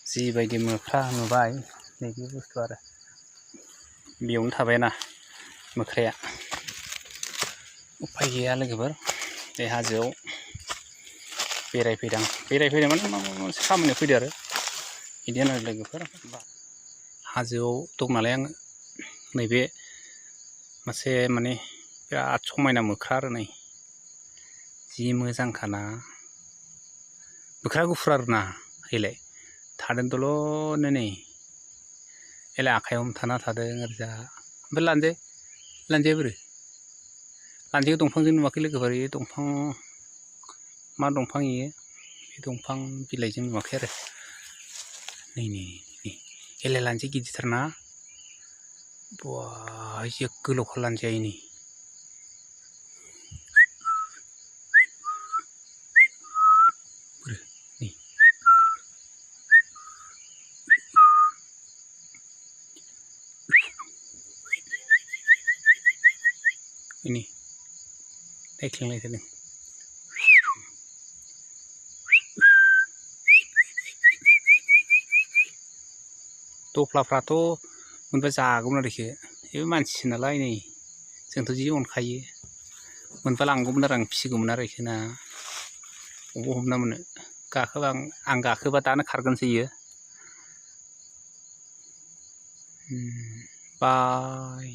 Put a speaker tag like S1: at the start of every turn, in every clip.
S1: जिबायदि मोख्रा नुबाय नैबे बुस्थु आरो बेयावनो थाबायना मोख्राया उफाय गैया लोगोफोर बे हाजोआव बेरायफैदों माने माबा मोनसे खामानियाव फैदो आरो बिदिनो लोगोफोर हाजोआव दं नालाय आं नैबे मोनसे माने बिराद समायना मोख्रा आरो नै जि मोजांखाना मोख्रा गुफुर आरोना हैलाय थादों दल'नो नै एला आखायाव हमथाना थादों ओरजा ओमफ्राय लान्जाया बोरो लान्जायाव दंफांजों नुवाखै लोगोफोर बे दंफां मा दंफां इयो बे दंफां बिलाइजों नुवाखै आरो नै एला लान्जाया गिदिरथारना बा एसे गोलावखा लान्जाया इनि ini naikling tadi toplaफ्राथ' मोनबा जागौमोन आरोखि बे मानसि नालाय नै जोंथ' जि अनखायो मोनबा लांगौमोन आरो आं फिसिगौमोन आरो इखो ना अबाव हमना मोनो गाखोबा आं गाखोबा दानो खारगोनसो इयो बाय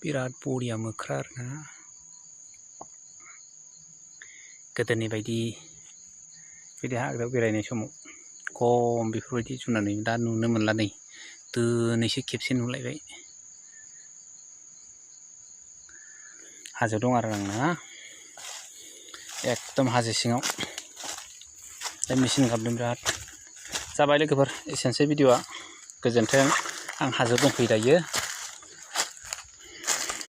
S1: बिराद बरिया मोख्रा आरोना गोदोनि बायदि हाग्रायाव बेरायनाय समाव खम बेफोरबायदि जुनार दा नुनो मोनला नै दिनैसो खेबसे नुलायबाय हाजोआव दं आरो आंना एकदम हाजो सिङाव दा मेसिन गाबदों बिराद जाबाय लोगोफोर एसेनोसै भिडिअ'आ गोजोन्थों आं हाजोआव दंफैयो दायो